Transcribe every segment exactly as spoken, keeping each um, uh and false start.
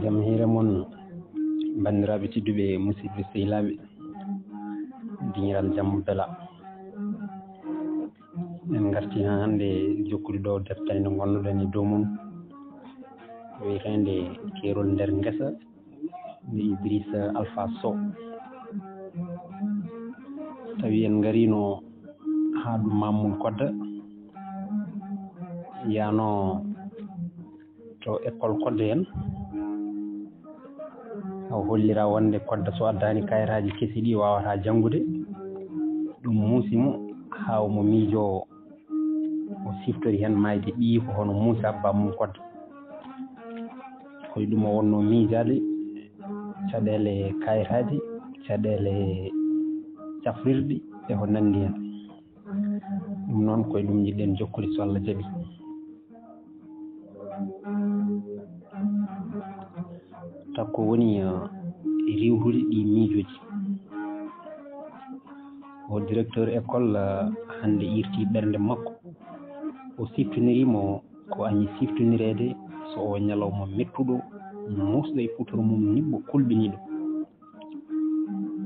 Jam hiire mon, banndiraaɓe tedduɓe, musidɓe sehilaaɓe, diŋiral jam bela. En ngarti haa hannde jokkude ɗo deftere nde ngonnoɗen e dow mum, wiyeteende Keerol nder ngesa, nde Idrissa Alpha Sow. Tawi en ngariino haa ɗo Mamoun Kodda, yaano to école Kodda en. O hollira wonde Kodda so addaani kayitaaji kesi ɗi waawataa janngude. Ɗum muusi mo haa omo miijoo, o siftori heen maayde ɓiyi ko hono Muusa Ba mum Kodda. Ko e ɗum o wonnoo miijaade caɗeele kayitaaji, caɗeele cafrirɗi e ko nanndi heen. Ɗum noon ko e ɗum njiɗɗen jokkude so Allah jaɓi. Takko woni, eh, riiwrude ɗi miijooji. O directeur école, eh, hannde irti ɓernde makko. O siftoniri mo ko añi siftonireede so o ñalawma mettuɗo, muusɗo e futuro mum niɓɓo kulɓiniiɗo.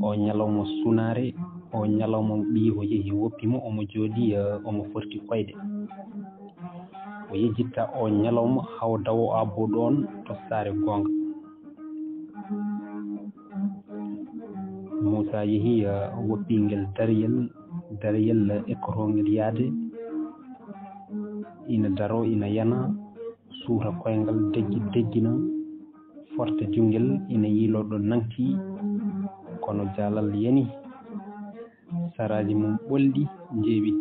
O ñalawma sunaare, o ñalawma ɓiyi o yehi woppi mo, omo jooɗi, eh, omo forti koyɗe. O yejjitta o ñalawma haa o dawo o abbo ɗoon to saare goonga. Muusa yehi, eh, woppi ngel dariyel, dariyel ekkotongel yaade, ina daro, ina yana, suuta koyngal, deggi, deggina, forta junngel, ina yiiloo ɗo nangti, kono jaalal yani, saraaji mum ɓolɗi, njeeɓi.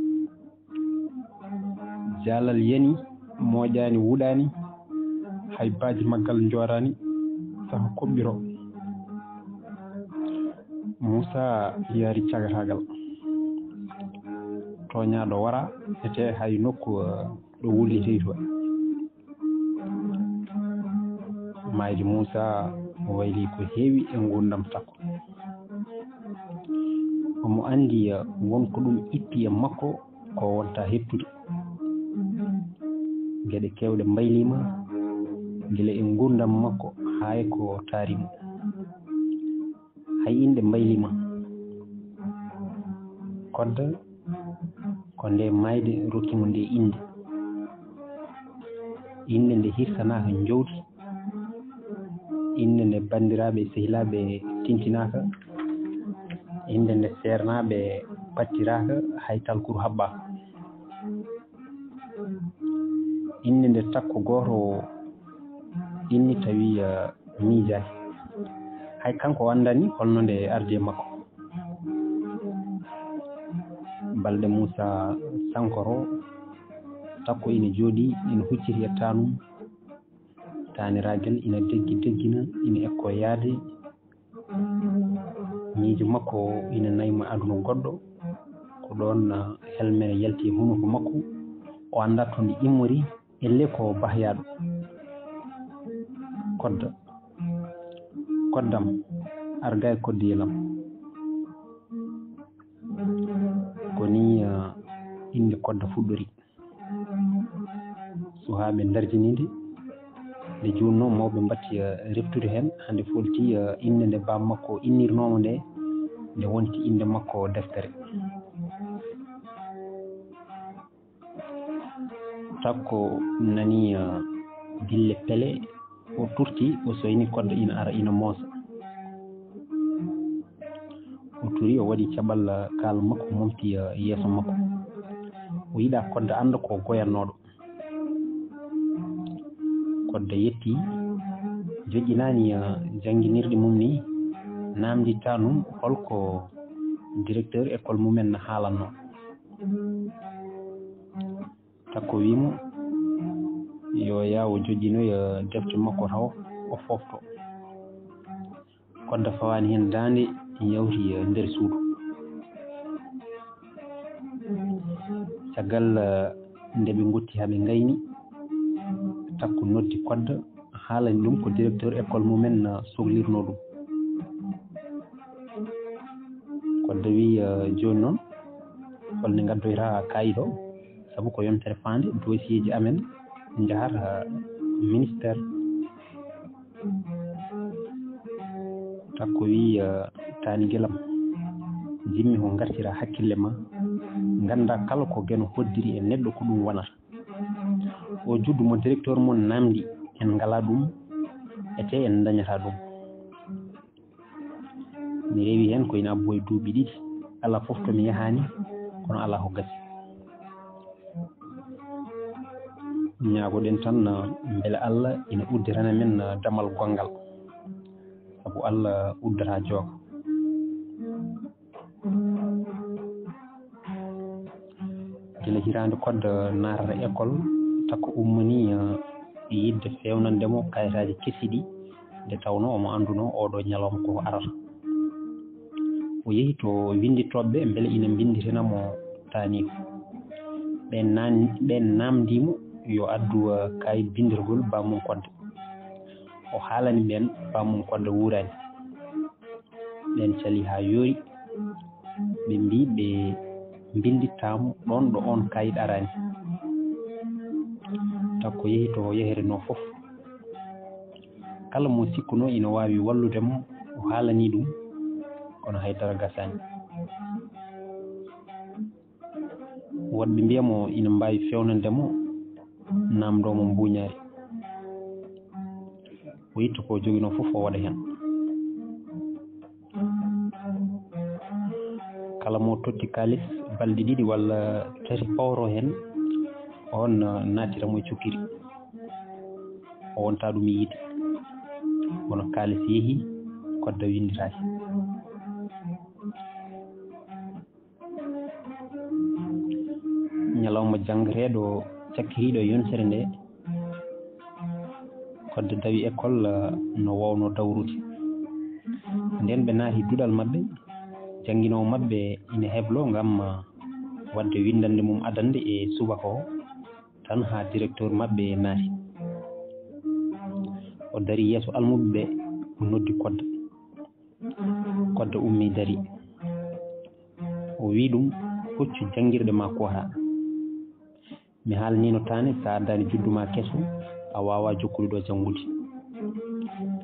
Jaalal yani, moƴaani, wuɗaani, hay baaji maggal njooraani, saha koɓɓiro. Muusa yaari cagataagal. Tooñaaɗo wara, ete hay nokku, eh, ɗo wullitey toon. Maayde Muusa wayli ko heewi e nguurndam Takko. Omo anndi, eh, won ko ɗum itti e makko ko wonta hettude. Geɗe keewɗe mbayliima, gila e nguurndam makko haa e ko taari mo. Hay innde mbayliima. Kodda ko nde maayde rokki mo nde innde. Innde nde hirsanaaka njowdi. Innde nde banndiraaɓe e sehilaaɓe tintinaaka. Innde nde seernaaɓe pattiraaka, hay talkuru haɓɓaaka. Innde nde Takko gooto inni tawi, eh, miijaaki. Hay kanko o anndani holno nde ardi e makko. Balɗe Muusa sankoro, Takko ina jooɗi, ina hucciti e taanum. Taaniraagal ina deggi deggina, ina ekko yaade. Miijo makko ina nayma aduna goɗɗo. Ko ɗoon, ah, helmere yalti e hunuko makko. O anndaa to nde immori, elle ko bahyaaɗo. Kodda. Koddam. Arga e koddiyel am. Ko nii, ah, innde Kodda fuɗɗori. Suhaaɓe ndarjini nde. Nde jooni noon, mawɓe mbatti, eh, reftude heen. Hannde folti, eh, innde nde baaba makko innirnoo mo nde, nde wonti innde makko deftere. Takko nani, eh, dille pele, o turti, o soyni Kodda ina ara, ina moosa. O turi, o waɗi caɓal, eh, kaala makko, momti, eh, yeeso makko. O yiɗaa Kodda annda ko goyatnooɗo. Kodda yetti, joƴƴinaani, eh, jannginirɗe mum ni, naamnditta ɗum holko directeur école mumen na haalannoo. Takko wii mo, yo yah o joƴƴinoya defte makko taw o foofto. Kodda fawaani heen daande, yawti, eh, nder suudu. Caggal, eh, nde ɓe ngotti haa ɓe ngayni, Takko noddi Kodda, haalani ɗum ko directeur école mumen, eh, sohlirnoo ɗum. Kodda wii, eh, jooni noon, holno ngaddoyta kaayit o, sabu ko yontere faande, dossier ji amen njahata ministère. Takko wi'i, "Taani gelam, jimmi ko ngartira hakkille ma, ngannda kala ko geno hoddiri e neɗɗo ko ɗum wonata." O juddu mo directeur mon namdi, en ngala ɗum, ete en dañata ɗum. Mi rewi heen ko ina abbo e duuɓi ɗiɗi, alaa fof to mi yahaani, kono alaa ko gasi. Ñaagoɗen tan, mbele Allah ina uddirana men damal gonngal, sabu Allah uddata jooga. Gila hitaande Kodda naatata école, Takko ummanii, eh, e yiɗde feewnande mo kayitaaji kesi ɗi, nde tawnoo omo anndunoo ooɗoo ñalawma koko arata. O yehi to winnditooɓe mbele ina mbinnditina mo taaniiko. Ɓeen naan-, ɓeen naamndii mo yo addu, eh, kayit binndirgol bammum Kodda. O haalani ɓeen bammum Kodda wuuraani. Ɓeen calii haa yoori. Ɓe mbii ɓe mbinndittaamo ɗoon ɗo oon kayit araani. Takko yehi to o yahiranoo fof. Kala mo sikkunoo ina waawi wallude mo, o haalanii ɗum, kono hay dara gasaani. Woɗɓe mbiya mo ina mbaawi feewnande mo, naamndoo mo mbuuñaari. O itta ko o joginoo fof o waɗa heen. Kala mo totti kaalis balɗe ɗiɗi walla tati pawro heen, oon naatira mo e cukkiri. O wonta ɗum yiide. Kono kaalis yehi, Kodda winnditaaki. Ñalawma janngateeɗo cakkitiiɗo e yontere nde, Kodda dawi école, eh, no waawnoo dawrude. Ndeen ɓe naati duɗal maɓɓe, jannginoowo maɓɓe ina heblo ngam, eh, waɗde winndannde mum adannde e subaka o, tan haa directeur maɓɓe naati. O darii yeeso almuɓɓe ɓe, o noddi Kodda. Kodda ummii darii. O wi'i ɗum, "Hoccu janngirɗe ma koota. Mi haalniino taane, so a addaani juddu ma keso, a waawaa jokkude ɗo janngude.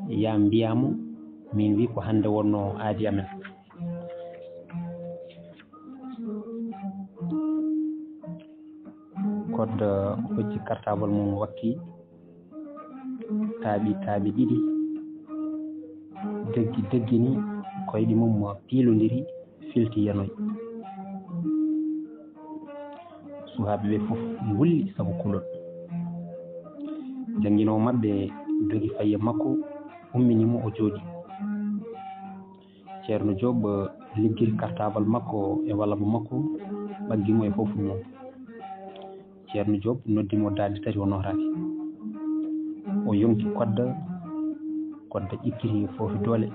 Yaa mbiyaa mo, miin wi ko hannde wonnoo aadi amen." Kodda hocci kartaabal mum wakki, taaɓi taaɓe ɗiɗi, deggi deggini, koyɗe mum piilondiri, filti yanoy. Suhaaɓe ɓe fof ngulli sabu kulol. Jannginoowo maɓɓe dogi fayi e makko, ummini mo, o jooɗi. Ceerno Joob liggiri kartaabal makko e walaba makko, ɓaggi mo e fof mum. Ceerno Joob noddi mo daande tati, o nootaaki. O yonki Kodda, Kodda ƴikkiti foofi doole.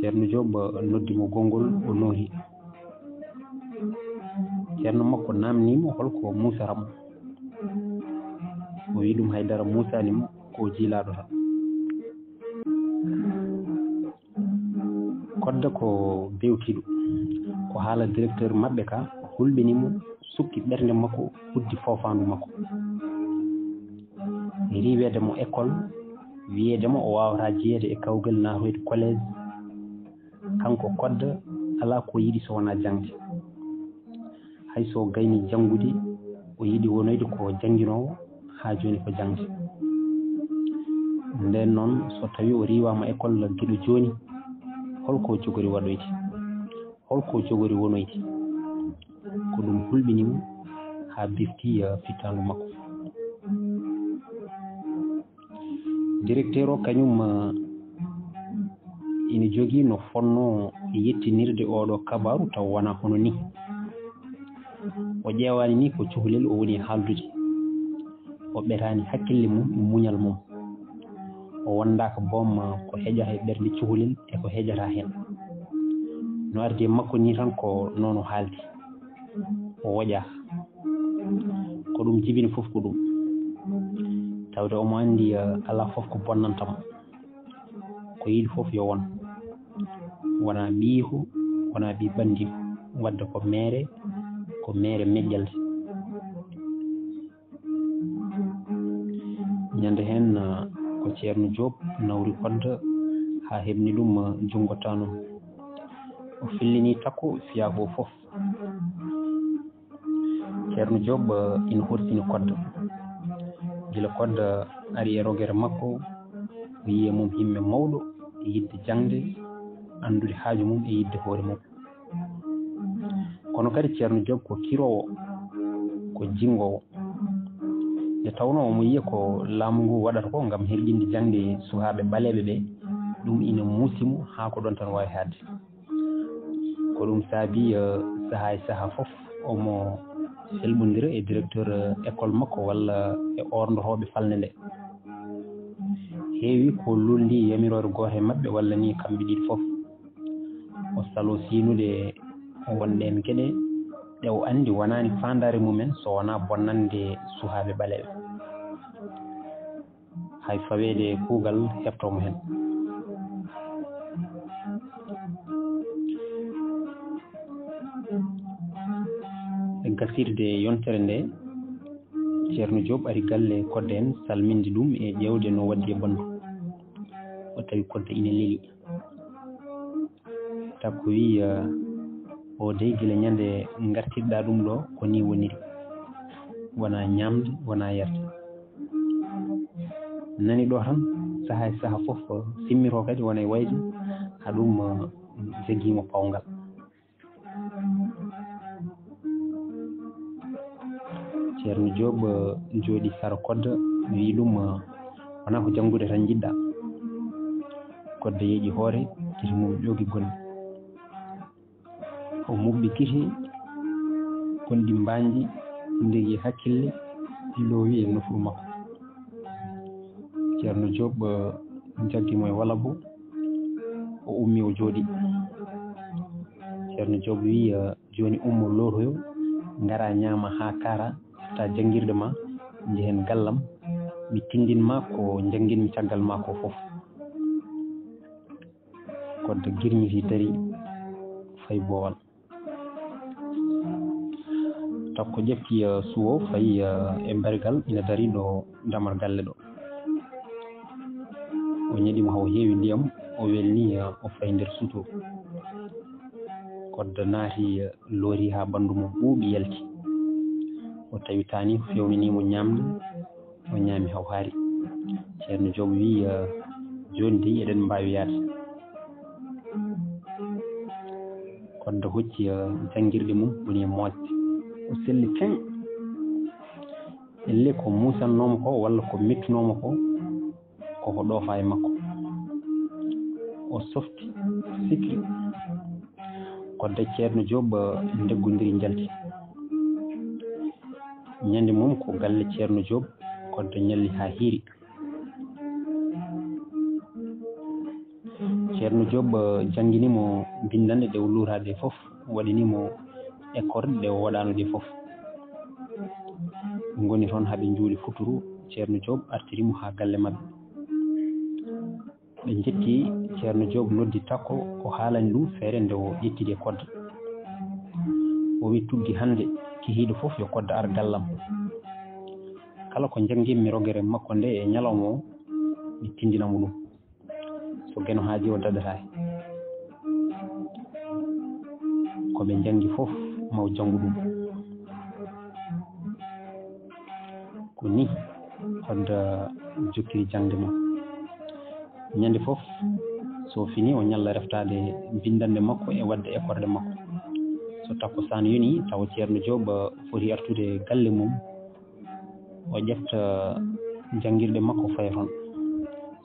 Ceerno Joob noddi mo gonngol, o noohi. Ceerno makko naamnii mo holko muusata mo. O wi'i ɗum hay dara muusaani mo, ko o jiilaaɗo tan. Kodda ko bewtiiɗo. Ko haala directeur maɓɓe ka hulɓini mo, sukki ɓernde makko, uddi foofaandu makko. Riiweede mo école, wiyeede mo o waawataa jeyeede e kawgel naatoyde collège. Kanko Kodda alaa ko yiɗi so wonaa jaŋde. Hay so gayni janngude, o yiɗi wonoyde ko jannginoowo, haa jooni ko jaŋde. Ndeen noon, so tawii o riiwaama école giɗo jooni, holko jogori waɗoyde? Holko jogori wonoyde? Ko ɗum hulɓini mo haa bifti, eh, fittaandu makko. Directeur o kañum, eh, ina jogii no fotnoo yettinirde ooɗo kabaaru taw wonaa hono nii. O ƴeewaani nii ko cukalel o woni e haaldude. O ɓetaani hakkille mum e muñal mum. O wondaaka boom ko heƴata e ɓernde cukalel e ko heƴataa heen. No ardi e makko nii tan ko noon o haaldi. O woƴaaka. Ko ɗum jibini fof ko ɗum. Tawde omo anndi, eh, alaa fof ko bonnanta mo. Ko yiɗi fof yo won. Wonaa ɓiyiiko, wonaa ɓii ɓanndiiko. Wadde ko meere, ko meere meƴƴalde. Ñande heen, eh, Ko Ceerno Joob nawri Kodda haa heɓni ɗum junngo tanum. O fillini Takko fiyaaku o fof. Ceerno Joob ina horsini Kodda. Gila Kodda ari e rogere makko, o yiyi e mum himme mawɗo e yiɗde jaŋde, anndude haaju mum e yiɗde hoore mum. Kono kadi Ceerno Joob ko kiroowo, ko jinngoowo. Nde tawnoo omo yiya ko laamu ngu waɗata ko ngam herƴinde jaŋde sukaaɓe ɓaleeɓe ɓe, ɗum ina muusi mo haa ko ɗoon tan waawi haaɗde. Ko ɗum saabii, eh, sahaa e sahaa fof omo selɓondira e directeur, eh, école makko walla e oorndotooɓe falnde nde. Heewi ko luulndii yamiroore gooto e maɓɓe walla nii kamɓe ɗiɗi fof. O saloo siinude wonde en geɗe ɗe o anndi wonaani faandaare mum en so wonaa bonnande sukaaɓe ɓaleeɓe. Hay faweede kuugal heɓtoo mo heen. E gasirde yontere nde, Ceerno Joob ari galle Kodda en salminde ɗum e ƴeewde no waɗdi e ɓanndu. O tawi Kodda ina leli. Takko wiyi, eh, "O dey gila ñande ngartirɗaa ɗum ɗo ko nii woniri. Wonaa ñaamde, wonaa yarde." Nani ɗo tan, sahaa e sahaa fof, eh, simmitoo kadi wona e wayde, haa ɗum, eh, jagii mo pawngal. Ceerno Joob, eh, jooɗii sara Kodda, wiyi ɗum, eh, "Wonaa ko janngude tan njiɗɗaa." Kodda yeeƴi hoore, gite mum ƴoogi gonɗi. O muɓɓi gite gonɗi mbañji, ndegi hakkille loowi e nofru makko. Ceerno Joob, eh, jaggi mo e walabo, o ummi o jooɗii. Ceerno Joob wiyi, eh, "Jooni ummo lootoyo, ngara ñaama haa kaara, ƴetta janngirɗe ma, njehen gallam, mi tinndin ma ko njannginmi caggal ma ko fof." Kodda girñiti dari fayi boowal. Takko ƴefti, eh, suwo fayi, eh, e mbarigal ina dari ɗo damar galle ɗo. O ñaɗi mo haw heewi ndiyam, o welni, eh, o fayi nder suto. Kodda naati, eh, loori haa ɓanndu mum ɓuuɓi yalti. O tawi taani fewnini mo ñaamde, o ñaami haw haari. Ceerno Joob wiyi, eh, "Jooni dey eɗen mbaawi yahde." Kodda hocci, eh, janngirɗe mum woni e moosde. O selli keŋ. Elle ko muusannoo mo ko walla ko mettunoo mo ko, koko ɗoofa e makko. O softi, sikli. Kodda Ceerno Joob, eh, ndeggondiri njalti. Ñande mum ko galle Ceerno Joob, Kodda ñalli haa hiiri. Ceerno Joob, eh, janngini mo binndanɗe ɗe o luuraa ɗe fof, waɗini mo ekkorɗe ɗe o waɗaano ɗe fof. Ɓe ngoni toon haa ɓe njuuli futuru, Ceerno Joob artiri mo haa galle maɓɓe. Ɓe njetti Ceerno Joob, noddi Takko, o haalani ɗum feere nde o ƴettidi e Kodda. O wi, "Tuggi hannde, kihiiɗo fof yo Kodda ar gallam. Kala ko njannginmi rogere makko nde e ñalawma o, mi tinndina mo ɗum. So Geno haajii o daɗataa heen." Ko ɓe njanngi fof, ma o janngu ɗum. Ko nii Kodda jokkiri jaŋde mum. Ñande fof, so fini, o ñalla reftaade binndanɗe makko e waɗde ekkorɗe makko. So takkusaan yoni, tawa Ceerno Joob foti artude galle mum, o ƴefta janngirɗe makko, faya toon.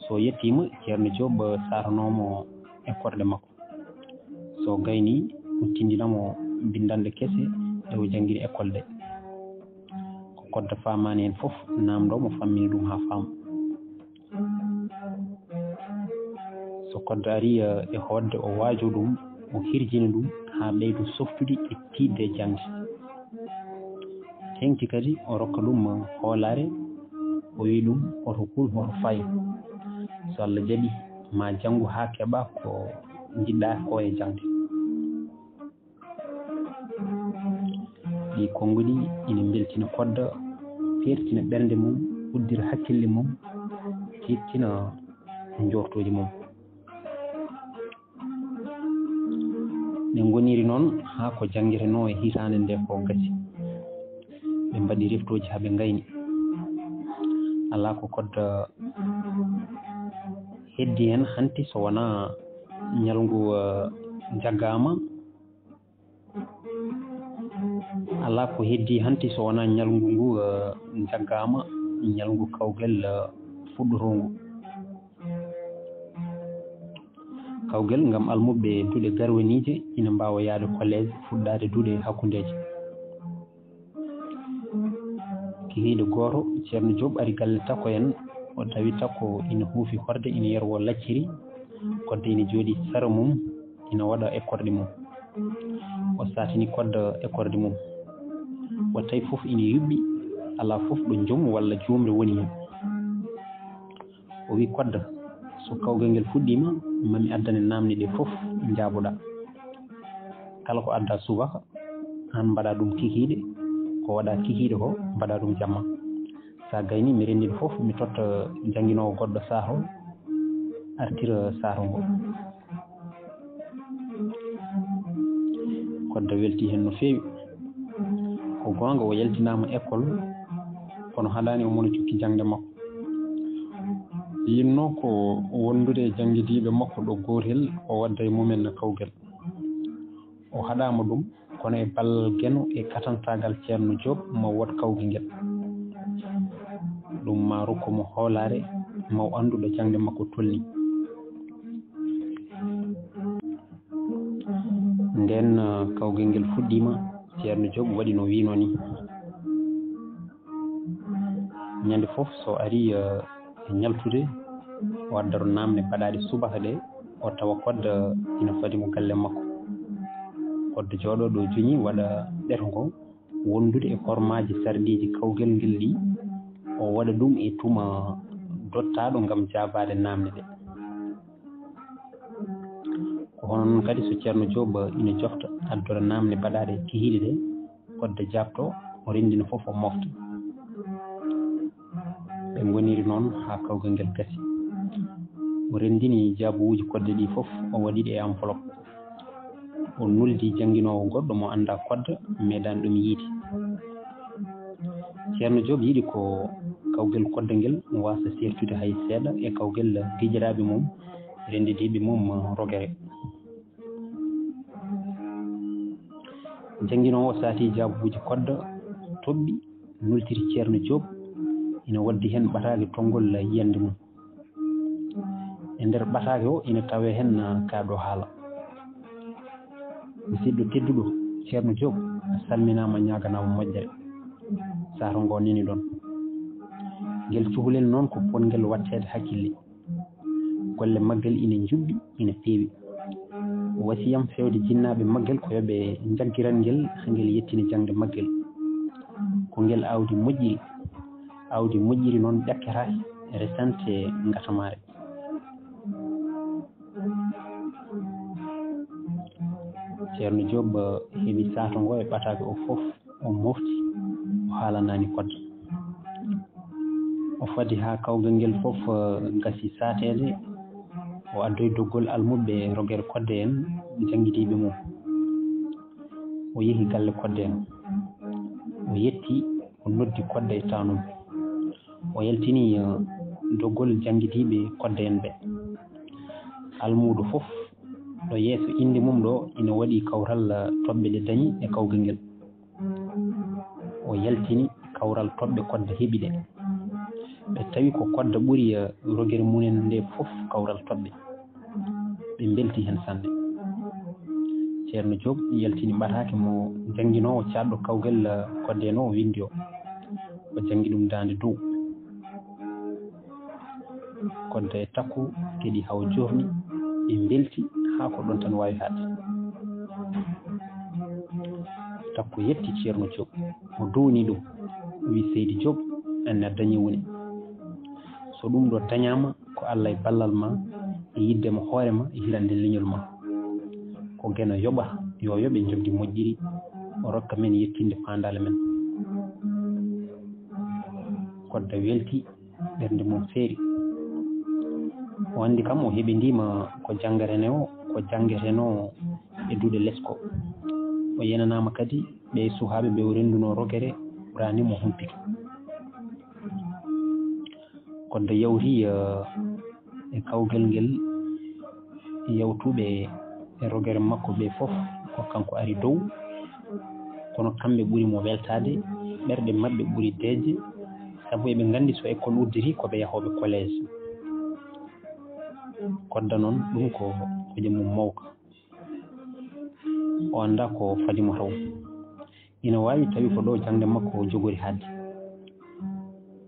So yettiima, Ceerno Joob saatanoo mo ekkorɗe makko. So gaynii, o tinndina mo binndanɗe kese ɗe o janngiri école ɗe. Ko Kodda faamaani heen fof, naamndoo mo, fammina ɗum haa faam. So Kodda arii, eh, e hootde, o waajoo ɗum, o hirjina ɗum haa ɓeydo softude e tiiɗde e jaŋde. Teeŋti kadi o rokka ɗum hoolaare, o wiyi ɗum, "Hoto kul, hoto faayo. So Allah jaɓii, ma janngu haa keɓaa ko njiɗɗaa ko e jaŋde." Ɗii konnguɗi ina mbeltina Kodda, peertina ɓernde mum, uddira hakkille mum, tiiɗtina njoortooji mum. Ɓe ngoniri noon haa ko janngetenoo e hitaande nde ko gasi. Ɓe mbaɗi reftooji haa ɓe ngayni. Alaa ko Kodda heddi heen hanti so wonaa ñalngu, eh, jaggaama. Alaa ko heddi hanti so wonaa ñalngu ngu, eh, jaggaama, ñalngu kawgel, eh, fuɗɗotoongu. Kawgel ngam almuɓɓe duɗe garwaniije ina mbaawa yahde kolleeje, fuɗɗaade duɗe hakkundeeje. Kikiiɗe gooto, Ceerno Joob ari galle Takko en, o tawi Takko ina huufi horde, ina yerwo lacciri, Kodda ina jooɗii sara mum, ina waɗa ekkorɗe mum. O saatini Kodda ekkorɗe mum. O tawi fof ina yuɓɓi, alaa fof ɗo joom walla juumre woni heen. O wi, "Kodda, so kawgel ngel fuɗɗiima, ma mi addane naamne ɗe fof njaaboɗaa. Kala ko addaa subaka, aan mbaɗa ɗum kikiiɗe, ko waɗa kikiiɗe ko, mbaɗa ɗum jamma. So a gayni, mi renndin fof, mi totta jannginoowo goɗɗo saato, artira saato ngo." Kodda welti heen no feewi. Ko goonga, o yaltinaama école, kono haɗaani omo jokki jaŋde makko. Yiɗnoo ko wondude e janngidiiɓe makko ɗo gootel, o wadda e mumen kawgel. O haɗaama ɗum, kono e ballal Geno e katantaagal Ceerno Joob, ma o waɗ kawgel ngel. Ɗum ma rokku mo hoolaare, ma o anndu ɗo jaŋde makko tolnii. Ndeen, eh, kawgel ngel fuɗɗiima, Ceerno Joob waɗi no wiynoo nii. Ñande fof so ari, eh, e ñaltude, o addoro naamne baɗaaɗe subaka ɗe, o tawa Kodda ina fadi mo galle makko. Kodda jooɗo ɗo joñi waɗa ɓeto ngo, wondude e hormaaji sarɗiiji kawgel ngel ɗi, o waɗa ɗum e tuma dottaaɗo ngam jaabaade naamne ɗe. Ko hono noon kadi so Ceerno Joob ina jofta, addora naamne baɗaaɗe kikiiɗe ɗe, Kodda jaabto, o renndina fof o mofta. Ɓe ngoniri noon haa kawgel ngel gasi. O renndini jaabuwuuji Kodda ɗi fof, o waɗi ɗi e enveloppe. O nuldi jannginoowo goɗɗo mo anndaa Kodda, meeɗaani ɗum yiide. Ceerno Joob yiɗi ko kawgel Kodda ngel waasa seertude hay seeɗa e kawgel gijiraaɓe mum, renndidiiɓe mum rogere. Jannginoowo saati jaabuuji Kodda, toɓɓi, nultiri Ceerno Joob, ina waddi heen ɓataake tonngol yiyannde mum. E nder ɓataake o ina tawee heen, ah, kaaɗo haala. Musidɗo tedduɗo, Ceerno Joob, a salminaama, ñaaganaama moƴƴere. Saato ngo nani ɗoon. Ngel cukalel noon ko potngel waɗteede hakkille. Golle maggel ina njuɓɓi, ina peewi. O wasiyam feewde jinnaaɓe maggel ko yo ɓe njaggiran ngel haa ngel yettina jaŋde maggel. Ko ngel aawdi moƴƴiri. Aawdi moƴƴiri noon ƴakketaake, resante ngatamaare. Ceerno Joob heɓi saato ngo e ɓataake o fof, o mofti, o haalanaani Kodda. O fadi haa kawgel ngel fof, eh, gasi saateede, o addoyi doggol almuɓɓe rogere Kodda en, janngidiiɓe mum. O yehi galle Kodda en. O yetti, o noddi Kodda e taanum. O yaltini, eh, doggol janngidiiɓe Kodda en ɓe. Almuudo fof ɗo yeeso innde mum ɗo ina waɗi kawral, eh, toɓɓe ɗe dañi e kawgel ngel. O yaltini kawral toɓɓe Kodda heɓi ɗe. Ɓe tawi ko Kodda ɓuri, eh, rogere mumen nde fof kawral toɓɓe. Ɓe mbelti heen sanne. Ceerno Joob yaltini ɓataake mo jannginoowo caɗɗo kawgel, eh, Kodda en o winndi o. O janngi ɗum daande dow. Kodda e Takko keɗi haa o joofni, ɓe mbelti haa ko ɗoon tan waawi haaɗde. Takko yetti Ceerno Joob, o duwni ɗum, o wi, "Seydi Joob, aan a dañi woni. So ɗum ɗo dañaama, ko Allah e ballal ma, e yiɗde ma hoore ma, e hirande leñol ma. Ko Geno yoɓa, yo yoɓe njoɓdi moƴƴiri, o rokka men yettinde paandaale men." Kodda welti, ɓernde mum feeri. O anndi kam o heɓindiima ko janngetenoo, ko janngetenoo e duɗe les ko. O yenanaama kadi ɓee suhaaɓe ɓe o renndunoo rogere ɓuraani mo humpito. Kodda yawti, eh, e kawgel ngel yawtuɓe e rogere makko ɓe fof ko kanko ari dow, kono kamɓe ɓuri mo weltaade, ɓerɗe maɓɓe ɓuri deeƴde, sabu eɓe nganndi so école udditi ko ɓe yahooɓe collège. Kodda noon ɗum ko, ko joom mum mawka. O anndaa ko fadi mo taw. Ina waawi tawi ko ɗo jaŋde makko jogori haaɗde.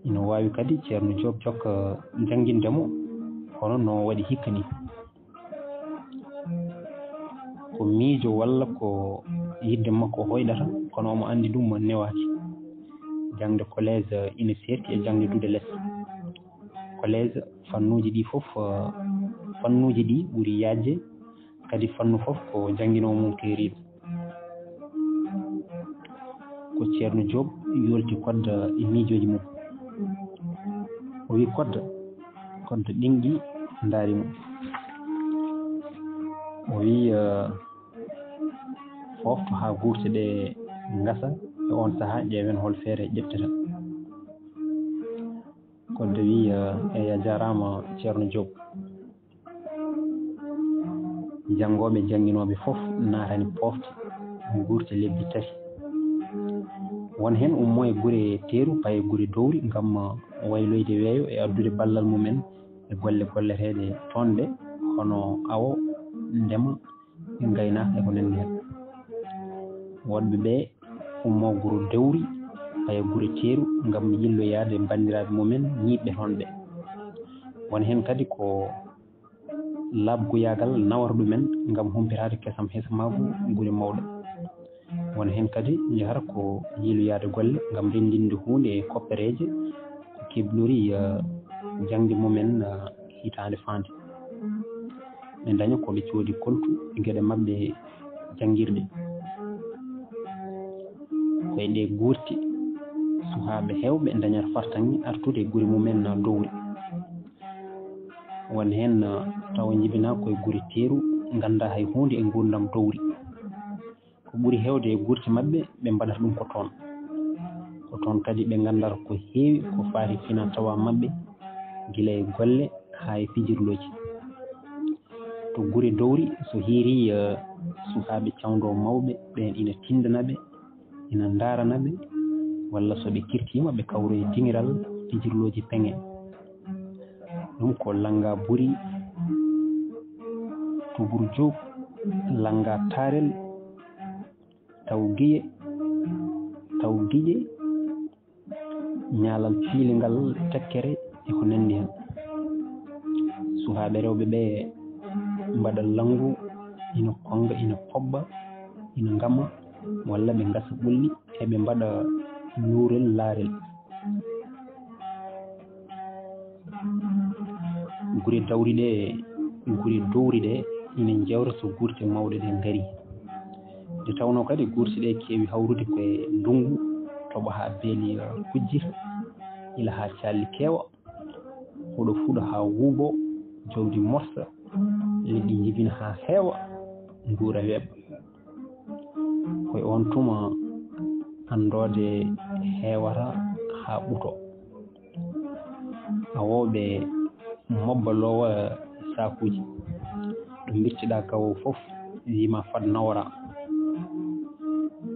Ina waawi kadi Ceerno Joob jokka jannginde mo, hono no waɗi hikka ni. Ko miijo walla ko yiɗde makko hoyɗata, kono omo anndi ɗum newaaki. Jaŋde collège ina seerti e jaŋde duɗe les. Collège, fannuuji ɗi fof, eh, fannuuji ɗi ɓuri yaajde, kadi fannu fof ko jannginoowo mum keeriiɗo. Ko Ceerno Joob yoolti Kodda e miijooji mum. O wi Kodda, Kodda ɗiŋƴi ndaari mo. O wi, eh, foofto haa guurte ɗe ngasa e oon sahaa, ƴeewen hol feere ƴettata. Kodda wi, eh, eey, a jaaraama Ceerno Joob. Janngooɓe, jannginooɓe fof naatani poofte, guurte lebbi tati. Won heen ummoo e gure teeru, paya e gure dowri ngam wayloyde weeyo e addude ballal mumen e golle golleteeɗe toon ɗe, hono awo, ndema, e ngaynaaka e ko nanndi heen. Woɗɓe ɓe ummoo gure dowri, paya gure teeru ngam yilloyaade banndiraaɓe mumen ñiiɓɓe toon ɓe. Won heen kadi ko laaɓgoyaagal nawata ɗumen ngam humpitaade kesam hesamaagu gure mawɗe. Won heen kadi njahata ko yiiloyaade golle ngam renndinde huunde e koppereeje ko keblori, eh, jaŋde mumen, eh, hitaande faande. Ɓe ndaña ko ɓe coodi koltu e geɗe maɓɓe janngirɗe. Ko e ɗe guurte suhaaɓe heewɓe ndañata fartaŋŋe artude e gure mumen na dowri. Won heen, eh, tawa njibinaa ko e gure teeru, nganndaa hay huunde e nguurndam dowri. Ko ɓuri heewde e guurte maɓɓe, ɓe mbaɗata ɗum ko toon. Ko toon kadi ɓe nganndata ko heewi ko faati fina tawa maɓɓe, gila e golle haa e pijirlooji. To gure dowri, so hiirii, eh, suhaaɓe cawndoo mawɓe, ɓeen ina tinndana ɓe, ina ndaarana ɓe, walla so ɓe kirtiima, ɓe kawroya diŋiral pijirlooji peŋe. Ɗum ko lannga buri, tuburu jook, lannga taarel, taw giye, taw giƴe, ñaalal piilingal tekkere e ko nanndi heen. Suhaaɓe rewɓe ɓe mbaɗa lanngu, ina konnga, ina pobba, ina ngama, walla ɓe ngasa ɓulli, eɓe mbaɗa luurel laarel. Gure dawri ɗe, gure dowri ɗe, ina njewta so guurte mawɗe ɗe ngarii. Nde tawnoo kadi guurte ɗe keewi hawrude ko e ndunngu, toɓo haa beeli, eh, kujjita, ila haa calli keewa, huɗo fuɗa haa wuubo, jawdi morsa, leɗɗi njibina haa heewa, nguura weeɓa. Ko e oon tuma anndoode heewata haa ɓuto. Awooɓe mobba loowa saakuuji. Ɗo mbirtiɗaa gawo fof, wiima fad nawora.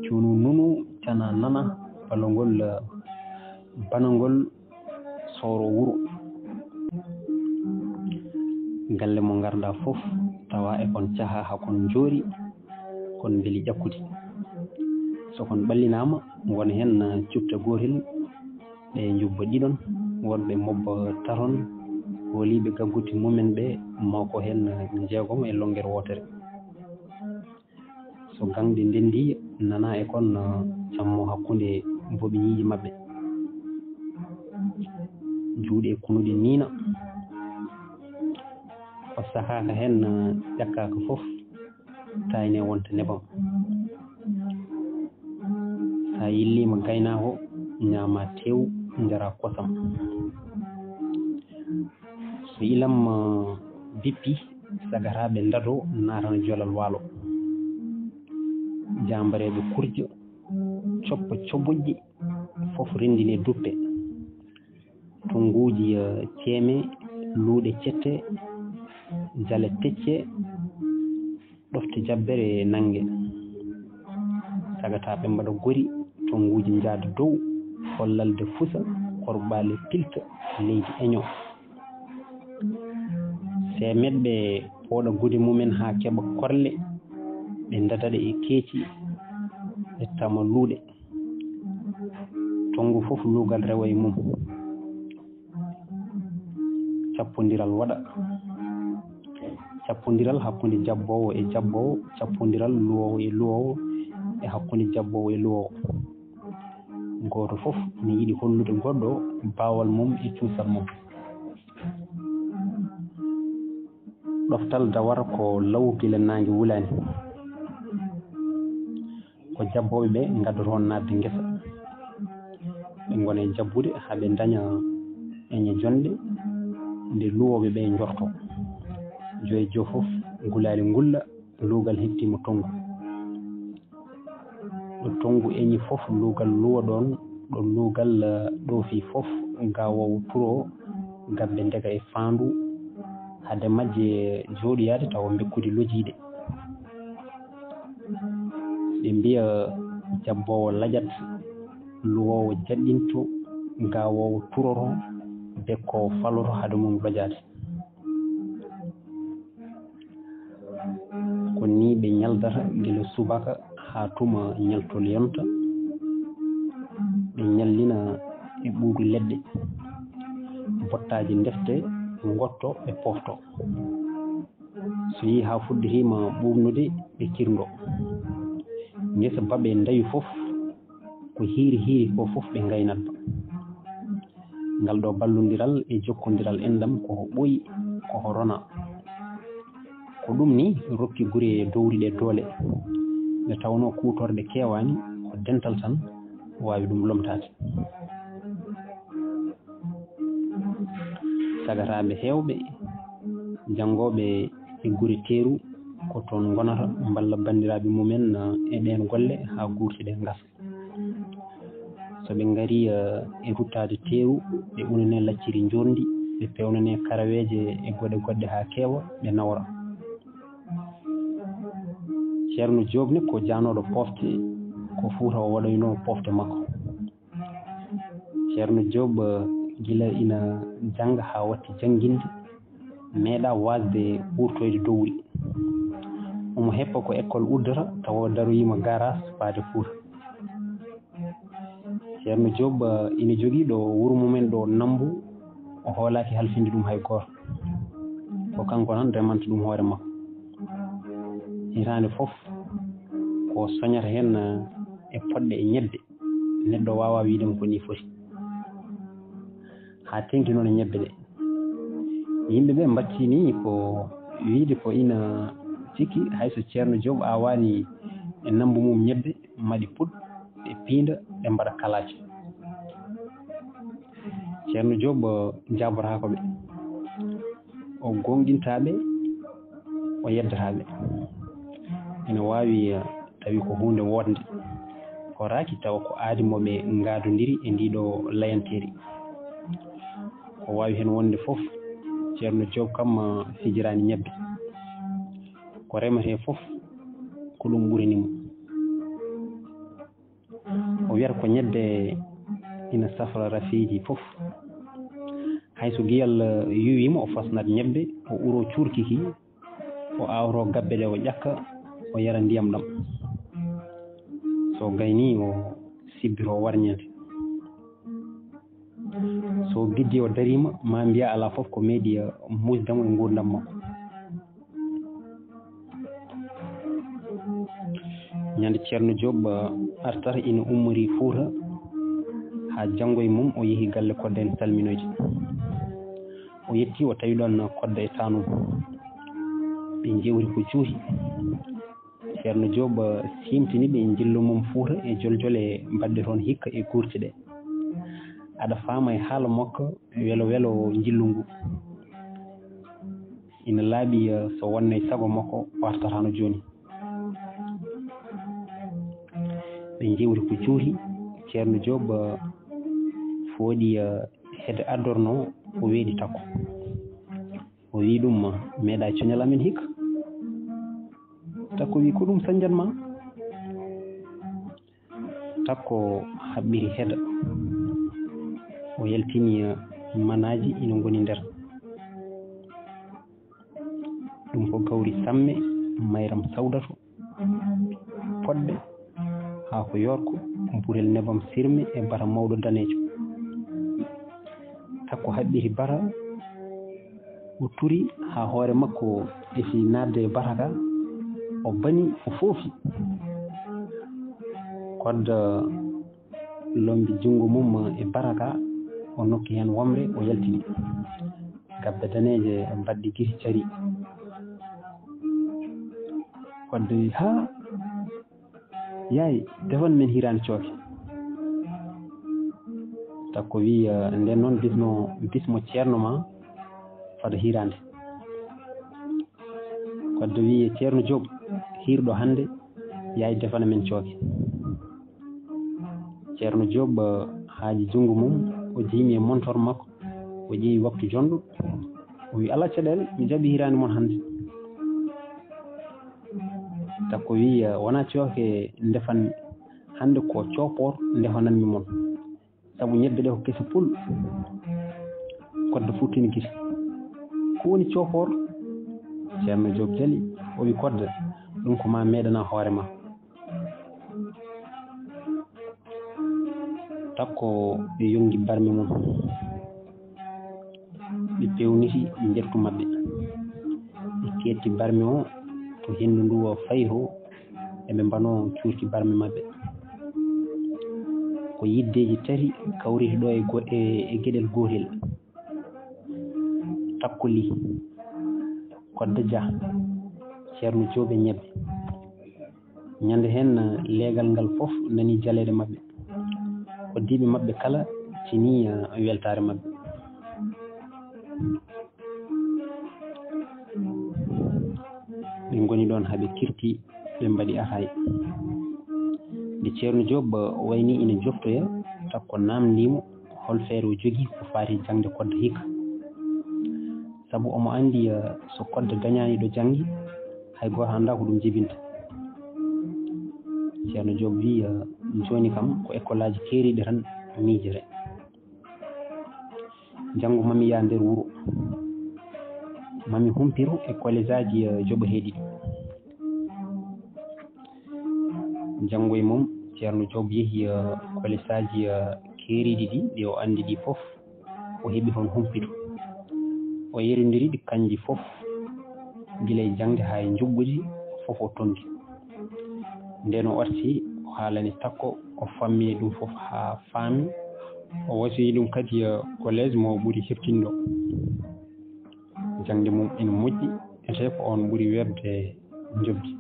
Cuunu nunu, cana nana, balongol, banangol, sooro wuro. Galle mo ngarɗaa fof, tawa e kon caha haa kon njoori, kon mbeli ƴakkude. So kon ɓallinaama, won heen cufte gootel, ɓe njubba ɗiɗon, woɗɓe mobba taton, hooliiɓe gagguti mumen ɓe, maa ko heen jeegom e lonngere wootere. So gaŋɗe ndenndii, nanaa e kon, eh, cammo hakkunde mboɓi ñiiƴe maɓɓe. Juuɗe kunuɗe niina. Ko sahaaka heen, eh, ƴakkaaka fof, taayne wonta nebam. So a yilliima gaynaako, ñaama teew, njara kosam. Ilam bippi, sagataaɓe ndado naatana jolal waalo. Jaambareeɓe kurjo coppa coboƴƴi, fof renndini e duppe. Tonnguuji ceeme, luuɗe cette, jale pecce, ɗofte jabbere nannge. Sagataaɓe mbaɗa gori, tonnguuji njaada dow, follalde fusa, korɓaale pilta, leydi eño. Seemeɓɓe pooɗa gude mumen haa keɓa korle, ɓe ndada ɗe e keeci, ɓe tama luuɗe. Tonngu fof luugal rewa e mum. Cappondiral waɗa. Cappondiral hakkunde jabboowo e jabboowo, cappondiral luwoowo e luwoowo, e hakkunde jabboowo e luwoowo. Gooto fof ina yiɗi hollude goɗɗo baawal mum e cuusal mum. Ɗoftal dawata ko law gila naange wulaani. Ko jabbooɓe ɓe ngaddoto on naatde ngesa. Ɓe ngona e jabbude haa ɓe ndaña eñe jonɗe nde luwooɓe ɓe njorto. Joy jo fof gulaali ngulla, luugal heɓtiima tonngu. Ɗo tonngu eñi fof, luugal luwa ɗoon, ɗo luugal, eh, ɗoofi fof, gaawoowo turo, gabbe ndeka e faandu, hade majje jooɗoyaade tawa mbekkudi lojiiɗe. Ɓe mbiya jabboowo lajat, luwoowo jaɗɗinto, gaawoowo turoro, bekkoowo faloto hade mum lojaade. Ko nii ɓe ñaldata gila subaka haa tuma ñaltol yonta. Ɓe ñallina e ɓuuɗu leɗɗe, bottaaji ndefte, ngotto ɓe pofto. So yii haa fuɗɗitiima ɓuuɓnude, ɓe kirndo. Ngesa baɓe ndawi fof, ko hiiri hiiri ko fof ɓe ngaynat ba. Ngal ɗo ballondiral e jokkondiral enɗam ko ko ɓooyi, ko ko rona. Ko ɗum ni rokki gure dowri ɗe doole. Nde tawnoo kuutorɗe keewaani, ko dental tan waawi ɗum lomtaade. Sagataaɓe heewɓe, janngooɓe e gure teeru, ko toon ngonata, mballa banndiraaɓe mumen e ɗeen golle haa guurti ɗe ngasa. So ɓe ngarii, eh, e ruttaade teeru, ɓe unanee lacciri njoorndi, ɓe peewnanee karaweeje e goɗe goɗɗe haa keewa, ɓe nawra. Ceerno Joob ne ko jaanooɗo poofte, ko Fuuta o waɗoynoo poofte makko. Ceerno Joob, eh, gila ina jannga haa watti jannginde, meeɗaa waasde wurtoyde dowri. Omo heppa ko école uddata, tawa o daroyiima garaas faade Fuuta. Ceerno Joob, eh, ina jogii ɗo wuro mumen ɗo Nammbu, o hoolaaki halfinde ɗum hay gooto. Ko kanko tan remanta ɗum hoore makko. Hitaande fof ko soñata heen, eh, e poɗɗe e ñebbe. Neɗɗo waawaa wiyde mo ko nii foti. Haa teŋti noon e ñebbe ɗe. Yimɓe ɓe mbattii nii ko wiyde ko ina cikki hay so Ceerno Joob aawaani e Nammbu mum ñebbe, maɗi puɗ, ɗe piinda, ɗe mbaɗa kalaaji. Ceerno Joob jaabotaako ɓe. O goongɗintaa ɓe, o yeddataa ɓe. Ina waawi, eh, tawi ko huunde woɗnde. Ko raaki tawa ko aadi mo ɓe ngaadondiri e ndii ɗo layanteeri. Ko waawi heen wonde fof, Ceerno Joob kam, eh, fijiraani ñebbe. Ko remetee fof, ko ɗum ɓurani mo. O wiyata ko ñebbe ina safra rafiiji fof. Hay so giyal, eh, yuwiima, o fasnat ñebbe, o uro cuurki ki, o awro gabbe ɗe, o ƴakka, o yara ndiyam ɗam. So gaynii, o sibbito, o warña nde. So giddi o dariima, ma mbiya alaa fof ko meeɗi, eh, muusde mo e nguurndam makko. Ñande Ceerno Joob, eh, artata ina ummori Fuuta, haa janngo e mum o yehi galle Kodda en salminoyde. O yetti, o tawi ɗoon Kodda e taanum. Ɓe njewti ko juuti. Ceerno Joob, eh, siimtini ɓe njillu mum Fuuta e joljole baɗɗe toon hikka e guurti ɗe. Aɗa faama e haala makko welo welo njillu ngu. Ina laaɓi, eh, so wonnay sago makko wartata no jooni. Ɓe njewti ko juuti, Ceerno Joob, eh, fooɗi, eh, heede ardorno, o weeɗi Takko. O wii ɗum, "Meeɗa coñal amen hikka." Takko wii, "Ko ɗum sañjan ma?" Takko haɓɓiri heeda. O yaltini, eh, manaaji ina ngoni nder. Ɗum ko gawri samme, mayram sawdato, poɗɗe, haako yoorko, burel nebam sirme e bata mawɗo daneejo. Takko haɓɓiri bata, o turi haa hoore makko efi naatde e bata ka, o bani, o foofi. Kodda lombi junngo mum e bata ka, o nokki heen womre, o yaltini. Gabbe daneeje mbaɗɗi giri cari. Kodda wi, "Haa, yaay, defan men hiraande cooke." Takko wi, "Eh, nden noon bismo, bismo ceerno ma fada hiraande." Kodda wi, "Ceerno Joob, hirɗo hannde, yaay defana men cooke." Ceerno Joob, eh, haaji junngo mum, o jiimi e montor makko, o ƴeewi waktu jonɗo, o wi, "Alaa caɗeele, mi jaɓi hiraande mon hannde." Takko wi, "Eh, wonaa cooke ndefan hannde, ko coopoor ndefananmi mon. Sabu ñebbe ɗe ko kese pul." Kodda futtini gite. "Ko woni coopoor?" Ceerno Joob jali, o wi, "Kodda, ɗum ko ma meeɗana hoore ma." Takko ɓe yongi barmi mum. Ɓe pewniti njettu maɓɓe. Ɓe keetti barmi o to henndu ndu o fayi to, eɓe mbanoo cuurki barmi maɓɓe. Ko yiddeeji tati kawriti ɗo e go-, e, e geɗel gootel. Takko Lih, Kodda Jah, Ceerno Joob e ñebbe. Ñande heen, leegal ngal fof nani jaleeɗe maɓɓe. Koddiiɓe maɓɓe kala cini, eh, weltaare maɓɓe. Ɓe ngoni ɗoon haa ɓe kirti, ɓe mbaɗi ataay. Nde Ceerno Joob wayni ina joftoya, Takko naamndii mo hol feere o jogii ko faati jaŋde Kodda hikka. Sabu omo anndi, eh, so Kodda dañaani ɗo janngi, hay gooto anndaa ko ɗum jibinta. Ceerno Joob wii, eh, "Jooni kam ko ekkolaaji keeriiɗi tan miijere. Janngo mami yaa nder wuro. Mami humpito e kolesaaji, eh, joɓateeɗi ɗi." Janngo e mum, Ceerno Joob yehi, eh, kolesaaji, eh, keeriiɗi ɗi, ɗi o anndi ɗi fof. O heɓi toon humpito. O yerindiri ɗi kanji fof, gila e jaŋde haa e njuɓɓudi, fof o toŋki. Ndeen o arti, o haalani Takko, o fammini ɗum fof haa faami. O wasiyii ɗum kadi, eh, collège mo ɓuri heɓtindo. Jaŋde mum ina moƴƴi, etee ko oon ɓuri weeɓde njoɓdi.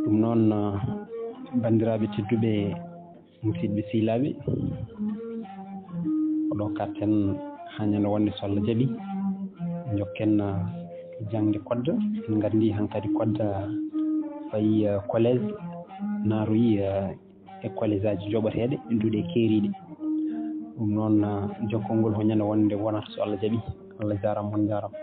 Ɗum noon, eh, banndiraaɓe tedduɓe, musidɓe sehilaaɓe, ko ɗo kaɗten haa ñande wonde so Allah jaɓi, njokken, ah, jaŋde Kodda. En nganndi hankadi Kodda fayi, ah, collège, naaroyi, ah, e collegeaaji joɓateeɗe, duɗe keeriiɗe. Ɗum noon, ah, jokkol ngol ko ñande wonde wonata so Allah jaɓi. Allah jaaraama, on njaaraama.